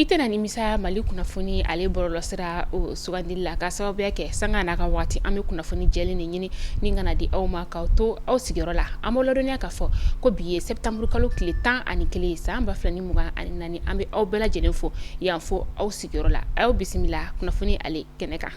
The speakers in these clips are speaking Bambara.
I tɛna nimisa Mali kunnafoni ale bɔlɔlɔsira o sugandili la ka sababuya kɛ sanga n'a ka waati an bɛ kunnafoni jɛlen de ɲini ni ka na di aw ma k'aw to aw sigiyɔrɔ la. An b'aw ladɔnniya k'a fɔ ko bi ye septembre kalo tile 11 ye san 2024. An bɛ aw bɛɛ lajɛlen fo yan fo aw sigiyɔrɔ la. A y'aw bisimila kunnafoni ale kɛnɛ kan.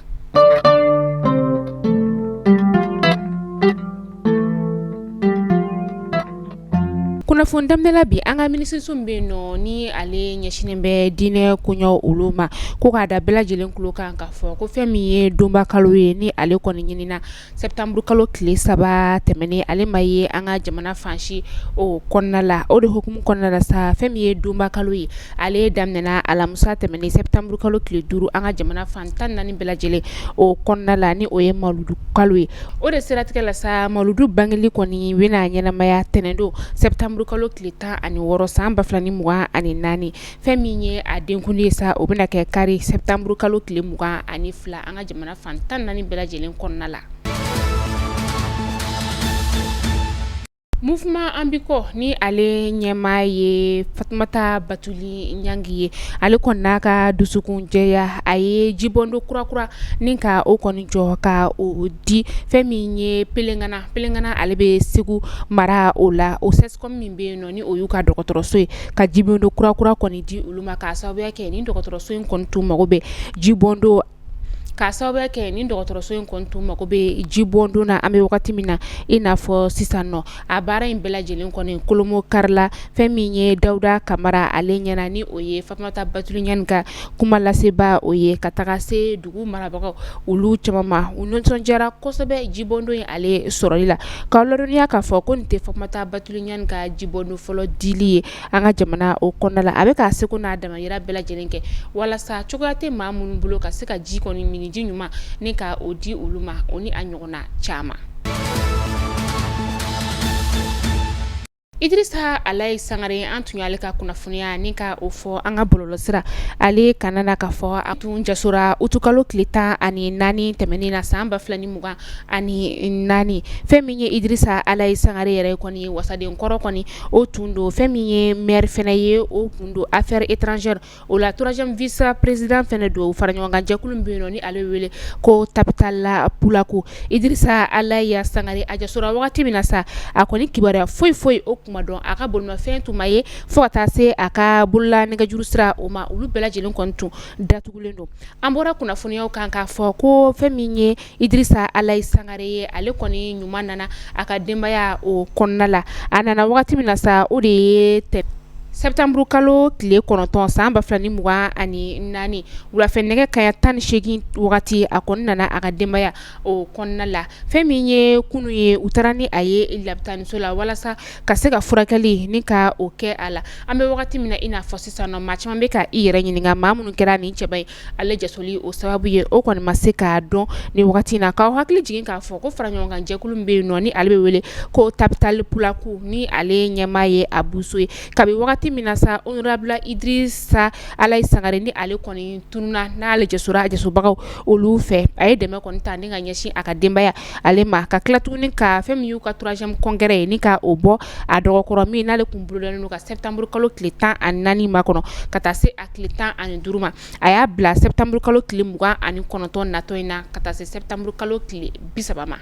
Kunnafoni daminɛ la bi an ka minisiriso min bɛ yen nɔ ni ale ɲɛsinnen bɛ diinɛ koɲɛw olu ma, ko k'a da bɛɛ lajɛlen tulo kan k'a fɔ ko fɛn min ye donba kalo ye ni ale kɔni ɲinina septembre kalo tile 3 tɛmɛnen, ale ma ye an ka jamana fan si o kɔnɔna la. O de hukumu kɔnɔna la sa, fɛn min ye donba kalo ye, ale daminɛna alamisa tɛmɛnen septembre kalo tile 5 an ka jamana fan 14 bɛɛ lajɛlen o kɔnɔna la, ni o ye mawuludu kalo ye. O de siratigɛ la sa, mawuludu bangeli kɔni bɛna ɲɛnamaya tɛnɛndon septembre kalo tile 16 san 2024. Fɛn min ye a denkundi ye sa, o bɛna kɛ kari septembre kalo tile 22 an ka jamana fan 14 bɛɛ lajɛlen kɔnɔna la. Mouvement an b'i kɔ ni ale ɲɛmaa ye Fatumata Batuli Ɲangi ye, ale kɔni n'a ka dusukunjɛya, a ye jibɔndon kurakura ni ka o kɔni jɔ ka o di fɛn min ye Pelengana. Pelengana ale bɛ Segu mara o la, o CSCOM min bɛ yen nɔ ni o y'u ka dɔgɔtɔrɔso ye, ka jibɔndon kurakura kɔni di olu ma k'a sababuya kɛ ni dɔgɔtɔrɔso in kɔni tun mago bɛ jibɔndon K'a sababuya kɛ ni dɔgɔtɔrɔso in kɔni tun mago bɛ jibɔndon na an bɛ wagati min na i n'a fɔ sisan nɔ. A baara in bɛɛ lajɛlen kɔni kolomo karila fɛn min ye Dawuda Kamara ale ɲɛna, ni o ye Fatumata Batuli Ɲangi ka kuma lasebaa o ye, ka taga se dugu marabagaw olu caman ma. U nisɔndiyara kosɛbɛ jibɔndon in ale sɔrɔli la. K'aw ladɔnniya k'a fɔ ko nin tɛ Fatumata Batuli Ɲangi ka jibɔndon fɔlɔ dili ye an ka jamana o kɔnɔna la. A bɛ k'a seko n'a damayira bɛɛ lajɛlen kɛ walasa cogoya tɛ maa minnu bolo ka se ka ji kɔni minniji ɲuman ni ka o di olu ma, o ni a ɲɔgɔnna caman. Idirisa Alayi Sangare, an tun y'ale ka kunnafoniya ni ka o fɔ an ka bɔlɔlɔsira ale kana na k'a fɔ a tun jasora utukalo tile 14 tɛmɛnen na san 2024. Fɛn min ye Idirisa Alayi Sangare yɛrɛ kɔni ye, wasaden kɔrɔ kɔni o tun don, fɛn min ye maire fana ye o tun don, affaires étrangères o la troisième vice président fana don, faraɲɔgɔnkan jɛkulu min bɛ yen nɔ ni ale wele ko Tabital Pulaaku. Idirisa Alayi Sangare a jasora wagati min na sa, a kɔni kibaruya foyi foyi o tun ma dɔn, a ka bolimafɛn tun ma ye fo ka taa se a ka bolola nɛgɛjuru sira o ma, olu bɛɛ lajɛlen kɔni tun datugulen don. An bɔra kunnafoniyaw kan k'a fɔ ko fɛn min ye Idirisa Alayi Sangare ye, ale kɔni ɲuman nana a ka denbaya o kɔnɔna la. A nana wagati min na sa, o de ye septembre kalo tile 9 san 2024 wulafɛ nɛgɛ kanɲɛ 18 wagati, a kɔni nana a ka denbaya o kɔnɔna la. Fɛn min ye kunun ye, u taara ni a ye labitaniso la walasa ka se ka furakɛli ni ka o kɛ a la. An bɛ wagati min na i n'a fɔ sisan nɔ, maa caman bɛ ka i yɛrɛ ɲininka maa minnu kɛra nin cɛba ye ale jasoli o sababu ye, o kɔni ma se k'a dɔn ni wagati in na. K'aw hakili jigin k'a fɔ ko faraɲɔgɔnkan jɛkulu min bɛ yen nɔ ni ale bɛ wele ko Tabital Pulaaku, ni ale ɲɛmaa ye Abu So ye, kabi wagati min na sa honorable Idirisa Alayi Sangare ni ale kɔni tununna, n'ale jasora a jasobagaw olu fɛ, a ye dɛmɛ kɔni ta ni ka ɲɛsin a ka denbaya ale ma, ka tila tuguni ka fɛn min y'u ka troisième congrès ye ni ka o bɔ a dɔgɔkɔrɔ, min n'ale tun bolodalen don ka septembre kalo tile 14 makɔnɔ ka taa se a tile 15 ma, a y'a bila septembre kalo tile 29 natɔ in na ka taa se septembre kalo tile 30 ma.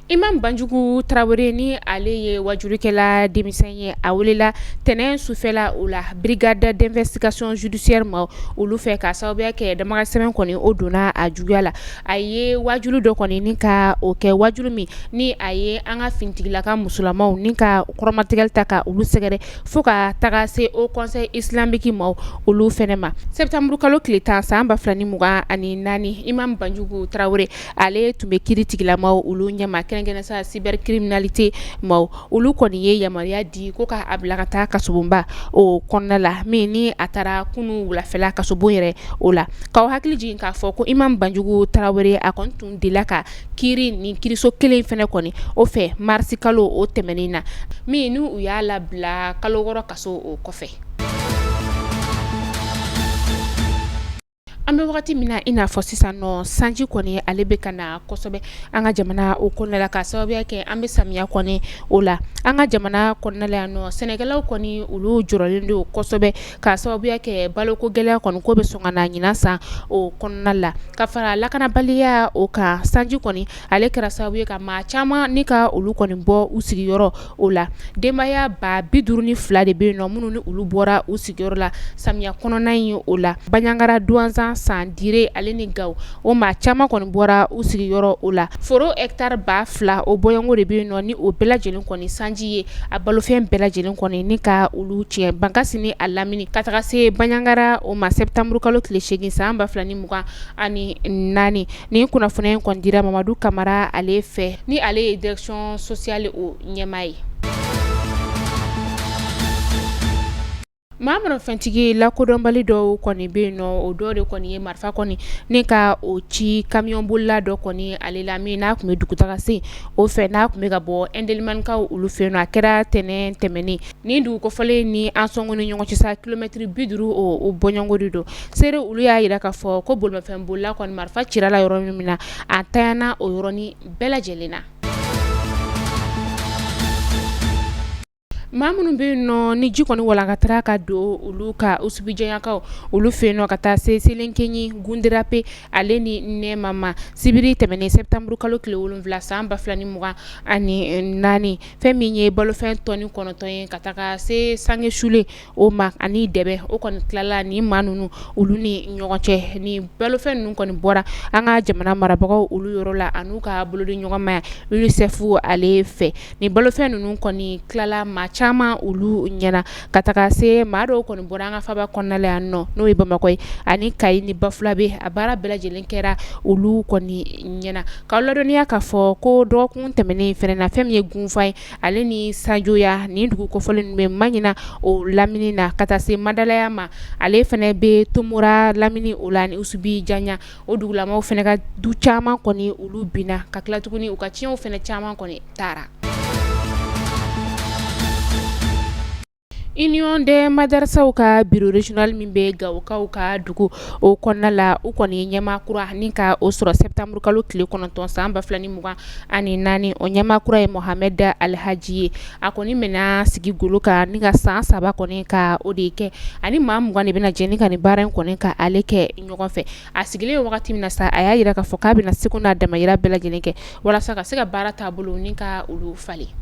Imam Banjugu Tarawele ni ale ye wajurukɛla denmisɛn ye, a welela tɛnɛn sufɛla o la brigade d'investigation judiciaire ma olu fɛ k'a sababuya kɛ damagasɛbɛn kɔni o donna a juguya la. A ye wajulu dɔ kɔni ni ka o kɛ, wajulu min ni a ye an ka finitigilaka musolamaw ni ka kɔrɔmatigɛli ta ka olu sɛgɛrɛ fo ka taga se Haut Conseil islamique ma olu fɛnɛ ma. Septembre kalo tile 10 san 2024, Imam Banjugu Tarawele ale tun bɛ kiiri tigilamaw olu ɲɛma, kɛrɛnkɛrɛn sa cybercriminalité maaw olu kɔni ye yamaruya di ko k'a bila ka taa kasobonba o kɔnɔna la, min ni a taara kunun wulafɛla kasobon yɛrɛ o la. K'aw hakili jigin k'a fɔ ko Imam Banjugu Tarawele a kɔni tun delila ka kiiri nin kiiriso kelen fɛnɛ kɔni o fɛ marisi kalo o tɛmɛnen na, min ni u y'a labila kalo 6 kaso o kɔfɛ. An bɛ wagati min na i n'a fɔ sisan nɔ, sanji kɔni ale bɛ ka na kosɛbɛ an ka jamana o kɔnɔna la, ka sababuya kɛ an bɛ samiya kɔni o la an ka jamana kɔnɔna la yan nɔ. Sɛnɛkɛlaw kɔni olu jɔrɔlen don kosɛbɛ ka sababuya kɛ baloko gɛlɛya kɔni ko bɛ sɔn ka na ɲinan san o kɔnɔna la, ka fara lakanabaliya o kan. Sanji kɔni ale kɛra sababu ye ka maa caman ni ka olu kɔni bɔ u sigiyɔrɔ o la. Denbaya 52 de bɛ yen nɔ minnu ni olu bɔra u sigiyɔrɔ la samiya kɔnɔna in o la. Bandiagara, Douentza, San, Diré ale ni Gao, o maa caman kɔni bɔra u sigiyɔrɔ o la. Foro hectare 2000 o bɔɲɔgɔnko de bɛ yen nɔ ni o bɛɛ lajɛlen kɔni sanji ye a balofɛn bɛɛ lajɛlen kɔni ni ka olu tiɲɛ Bankasi ni a lamini ka taga se Bandiagara o ma septembre kalo tile 8 san 2024. Nin kunnafoniya in kɔni dira Mamadu Kamara ale fɛ, ni ale ye direction sociale o ɲɛmaa ye. Maa marifafɛntigi lakodɔnbali dɔw kɔni bɛ yen nɔ, o dɔw de kɔni ye marifa kɔni ni ka o ci kamiyɔnbolila dɔ kɔni ale la min n'a tun bɛ dugutaga sen o fɛ, n'a tun bɛ ka bɔ Indelimane-kaw olu fɛ yen nɔ. A kɛra tɛnɛn tɛmɛnen. Nin dugu kofɔlen ni Ansongo ni ɲɔgɔn cɛ sa, kilomɛtiri 50 o bɔɲɔgɔnko de don. Seere olu y'a jira k'a fɔ ko bolimafɛnbolila kɔni marifa cira la yɔrɔ min na, a tanyana o yɔrɔnin bɛɛ lajɛlen na. Maa minnu bɛ yen nɔ ni ji kɔni walankatara ka don olu ka Oussouye-Diagnakaw olu fɛ yen nɔ ka taa se Selenkeɲi, Gundirape ale ni Nɛma ma sibiri tɛmɛnen septembre kalo tile 7 san 2024, fɛn min ye balofɛn tɔni 9 ye ka taga se sange sulen o ma ani dɛbɛ, o kɔni tilala ni maa ninnu olu ni ɲɔgɔn cɛ. Ni balofɛn ninnu kɔni bɔra an ka jamana marabagaw olu yɔrɔ la an'u ka bolodiɲɔgɔnma UNICEF ale fɛ. Ni balofɛn ninnu kɔni tilala maa caman olu ɲɛna ka taga se maa dɔw kɔni bɔra an ka faba kɔnɔna la yan nɔ, n'o ye Bamakɔ ye ani Kayi ni Bafulabe. A baara bɛɛ lajɛlen kɛra olu kɔni ɲɛna. K'aw ladɔnniya k'a fɔ ko dɔgɔkun tɛmɛnen fana na, fɛn min ye Gunfa ye ale ni Sanjoya, nin dugu kofɔlen ninnu bɛ Maɲina o lamini na ka taa se Madalaya ma, ale fana bɛ Tomora lamini o la ni Oussouye-Diagna, o dugulamaw fana ka du caman kɔni olu binna ka tila tuguni u ka tiɲɛw fana caman kɔni taara. Union des madrasaw ka bureau régional min bɛ Gawokaw ka dugu o kɔnɔna la, u kɔni ye ɲɛmaa kura ni ka o sɔrɔ septembre kalo tile 9 san 2024. O ɲɛmaa kura ye Mohamed Alhaji ye. A kɔni bɛna sigi golo kan ni ka san 3 kɔni ka o de kɛ, ani maa 20 de bɛna jɛ ni ka nin baara in kɔni ka ale kɛ ɲɔgɔn fɛ. A sigilen wagati min na sa, a y'a jira k'a fɔ k'a bɛna seko n'a damayira bɛɛ lajɛlen kɛ walasa ka se ka baara taabolo ni ka olu falen.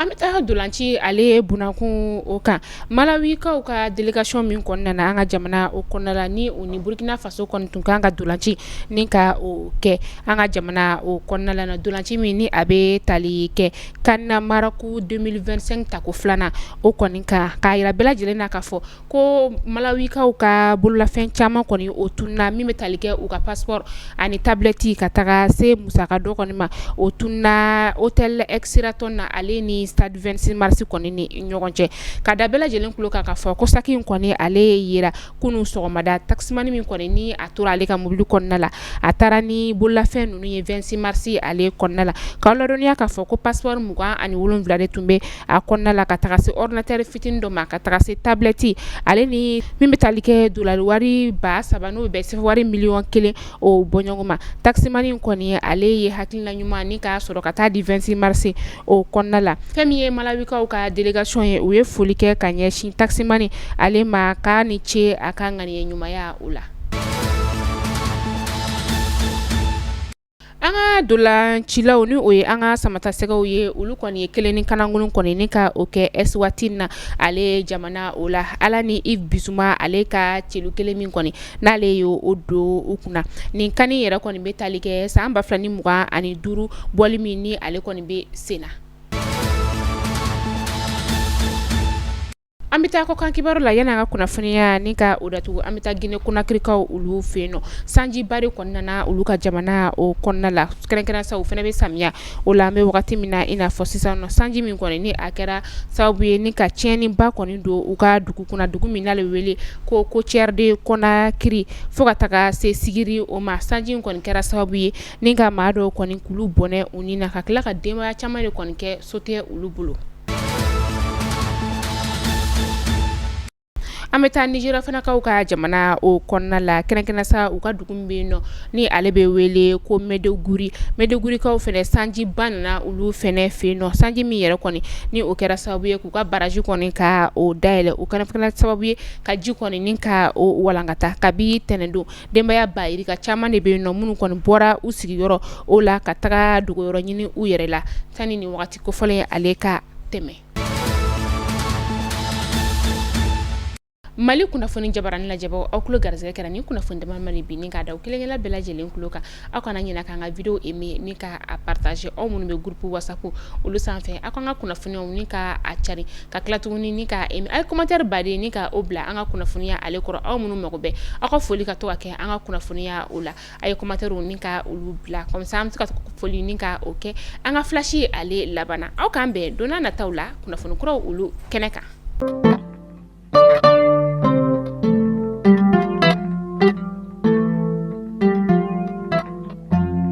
An bɛ taa ntolanci ale bunakun o kan. Malawikaw ka délégation min kɔni nana an ka jamana o kɔnɔna la, ni u ni Burkina Faso kɔni tun kan ka ntolanci ni ka o kɛ an ka jamana o kɔnɔna la, ntolanci min ni a bɛ tali kɛ CAN Maroc 2025 tako filanan o kɔni kan, k'a jira bɛɛ lajɛlen na k'a fɔ ko Malawikaw ka bololafɛn caman kɔni o tununna, min bɛ tali kɛ u ka passeport ani tablette ka taga se musaka dɔ kɔni ma, o tununna hôtel Sheraton na ale ni stade 26 mars kɔni ni ɲɔgɔn cɛ. Ka da bɛɛ lajɛlen tulo kan k'a fɔ ko saki in kɔni ale yera kunun sɔgɔmada. Taximan min kɔni ni a tora ale ka mobili kɔnɔna la, a taara ni bololafɛn ninnu ye 26 mars ale kɔnɔna la. K'aw ladɔnniya k'a fɔ ko passeport 27 de tun bɛ a kɔnɔna la, ka taga se ordinateur fitinin dɔ ma, ka taga se tablette ale ni min bɛ tali kɛ dolari wari 3000, n'o bɛ CFA wari miliyɔn 1 o bɔɲɔgɔn ma. Taximan in kɔni ale ye hakilina ɲuman ni k'a sɔrɔ ka taa di 26 mars o kɔnɔna la. Fɛn min ye Malawikaw ka délégation ye, u ye foli kɛ ka ɲɛsin taximan ale ma, k'a ni ce a ka ŋaniya ɲumanya o la. An ka ntolancilaw, ni o ye an ka samatasɛgɛw ye, olu kɔni ye kelen ni kanangolo kɔni ni ka o kɛ Eswatini na ale jamana o la. Ala ni Yves Bissouma ale ka celu kelen min kɔni n'ale ye o don u kunna. Nin CAN yɛrɛ kɔni bɛ tali kɛ san 2025 bɔli min ni ale kɔni bɛ sen na. An bɛ taa kɔkan kibaru la. Yanni an ka kunnafoniya ni ka o datugu, an bɛ taa Guinée Conakrykaw olu fɛ yen nɔ. Sanjiba de kɔni nana olu ka jamana o kɔnɔna la, kɛrɛnkɛrɛn sa u fana bɛ samiya o la an bɛ wagati min na i n'a fɔ sisan nɔ. Sanji min kɔni ni a kɛra sababu ye ni ka tiɲɛniba kɔni don u ka dugu kunna, dugu min n'ale wele ko Côtière de Conakry, fo ka taga se Siguiri o ma. Sanji in kɔni kɛra sababu ye ni ka maa dɔw kɔni k'olu bɔnɛ u ni na, ka tila ka denbaya caman de kɔni kɛ so tɛ olu bolo. An bɛ taa Nizeriya fanakaw ka jamana o kɔnɔna la, kɛrɛnkɛrɛn sa u ka dugu min bɛ yen nɔ ni ale bɛ wele ko Mɛduguri. Mɛdugurikaw fana, sanjiba nana olu fana fɛ yen nɔ, sanji min yɛrɛ kɔni ni o kɛra sababu ye k'u ka baraji kɔni ka o dayɛlɛ, o kɛra fana sababu ye ka ji kɔni ni ka o walankata kabi tɛnɛndon. Denbaya ba yirika caman de bɛ yen nɔ minnu kɔni bɔra u sigiyɔrɔ o la ka taga dogoyɔrɔ ɲini u yɛrɛ la sani nin wagati kofɔlen ale ka tɛmɛ. Mali kunnafoni jabarani lajɛbaaw, aw tulo garisɛgɛ kɛra ni kunnafoni dama de bi ni k'a da aw kelenkelen bɛɛ lajɛlen tulo kan. Aw kana ɲinɛ k'an ka video aimer ni ka a partager. Aw minnu bɛ groupe WhatsApp olu sanfɛ, aw k'an ka kunnafoniyaw ni ka a cari, ka tila tuguni ni ka aimer. A ye commentaire baden ni ka o bila an ka kunnafoniya ale kɔrɔ. Aw minnu mago bɛ aw ka foli ka to ka kɛ an ka kunnafoniya o la, a ye commentaire ni ka olu bila, comme ça an bɛ se ka foli ni ka o kɛ an ka flash ale laban na. Aw k'an bɛn don nataw la kunnafoni kuraw olu kɛnɛ kan.